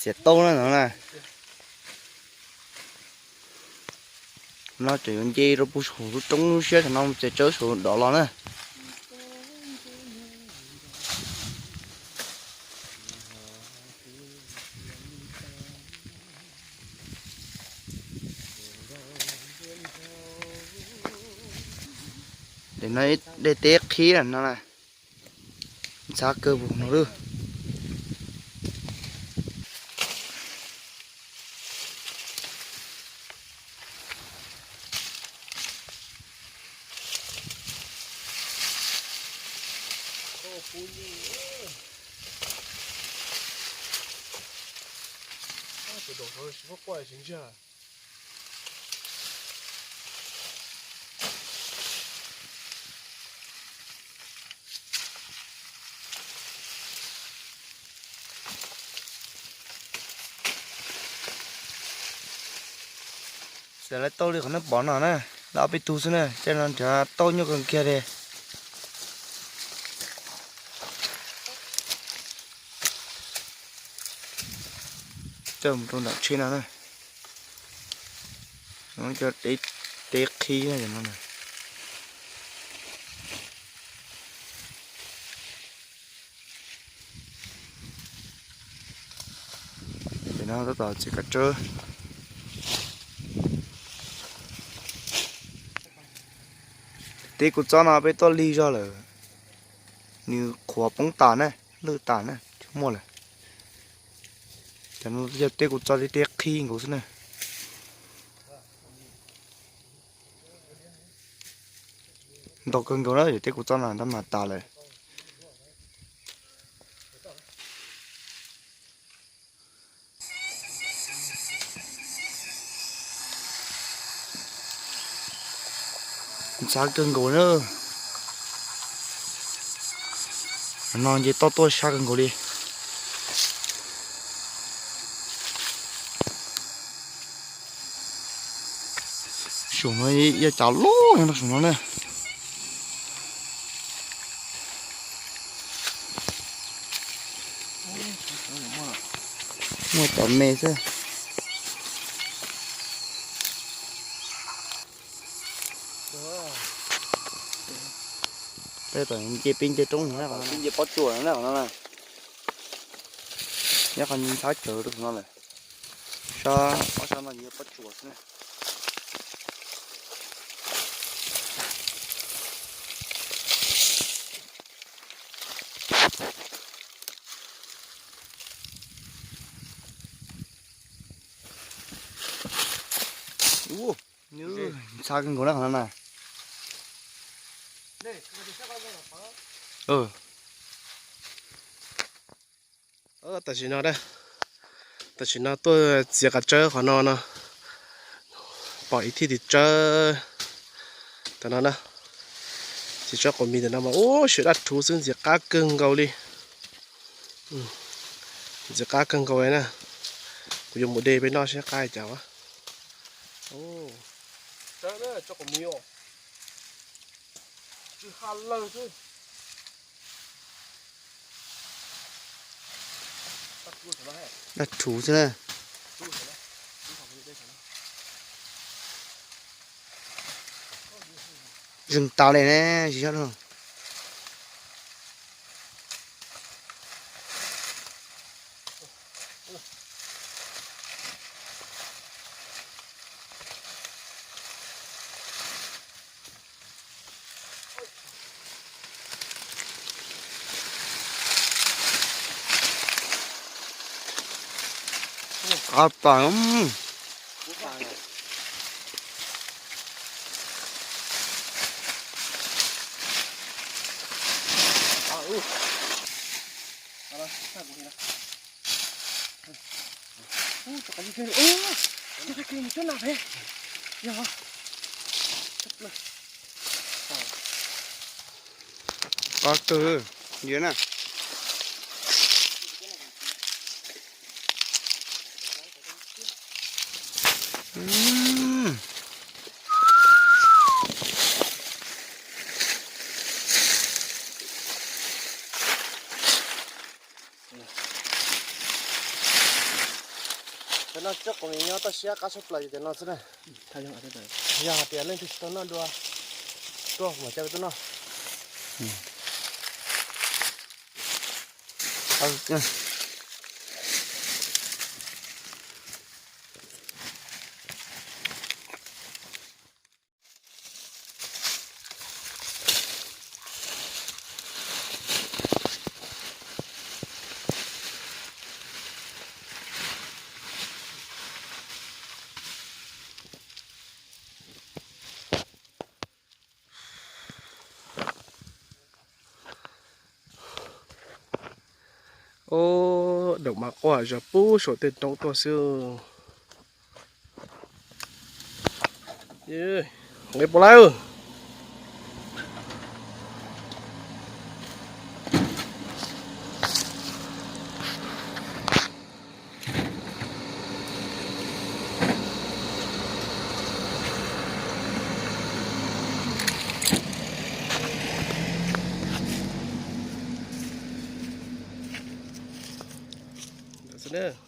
Txiav tau na no na. No tseem yuav nce rau puag saum lub roob lub siab thaum no mus txiav tsawb saum dov los na. Nim no dej teb qhib no na. Ntxhab kawg nkaus no lawm. Xav lawv tau li qhov nej pom no na, lawv ob peb tug xwb na, tej no nrhiav tau nyuaj kawg kiag li. Coj mus rau nram tsheb no na. Cov teb qhib no. Ces no tab tom txiav kav tsawb. Teb kuv txob no peb tuaj lig zog lawm, nws qhuav poob tas na, lwj tas na, tsis muaj lawm. Cov no yog teb kuv txob teb qhib nkaus xwb na. Ntau kawg nkaus na, yog teb kuv txob no tab mas tas lawm. Ntxhab kawg nkaus na. No nce toj tuaj sab kawg nkaus li. Saum no yog cov loj no saum no na. Muaj cov me xwb. Peb tom nce peb nce roob no, peb nce pob tsuas no na. Nyob qhov ntxhab cawv rau no lawm. Sab ob sab no nce pob tsuas xwb na. Ntxhab kawg nkaus na qhov no na. Tam sim no, tam sim no tuaj txiav kav tsawb qhov no no, pom ib thij tis tsawb. Tam no na, tis tsawb quas mis tam no mas ub, siav daj rhuv xwb, ntxim qab kawg nkaus li. Ntxim qab kawg nkaus li na. Kuv yuav mus de peb noj seb qab li cas. Daj rhuv xwb na. Zeeg tas li ne, tsis tshua zoo. Qab tas. Qab kawg li na. Cov no tsob qos nyob toj siab qab tshaj plaws yog cov no xwb na. Yog hais tias leej twg tsis tau noj dua, tuaj mam coj peb tuaj noj. Ub, daum mas quaj zog puag saum tej roob tuaj xwb. Nqis puas lawm? Xwb na.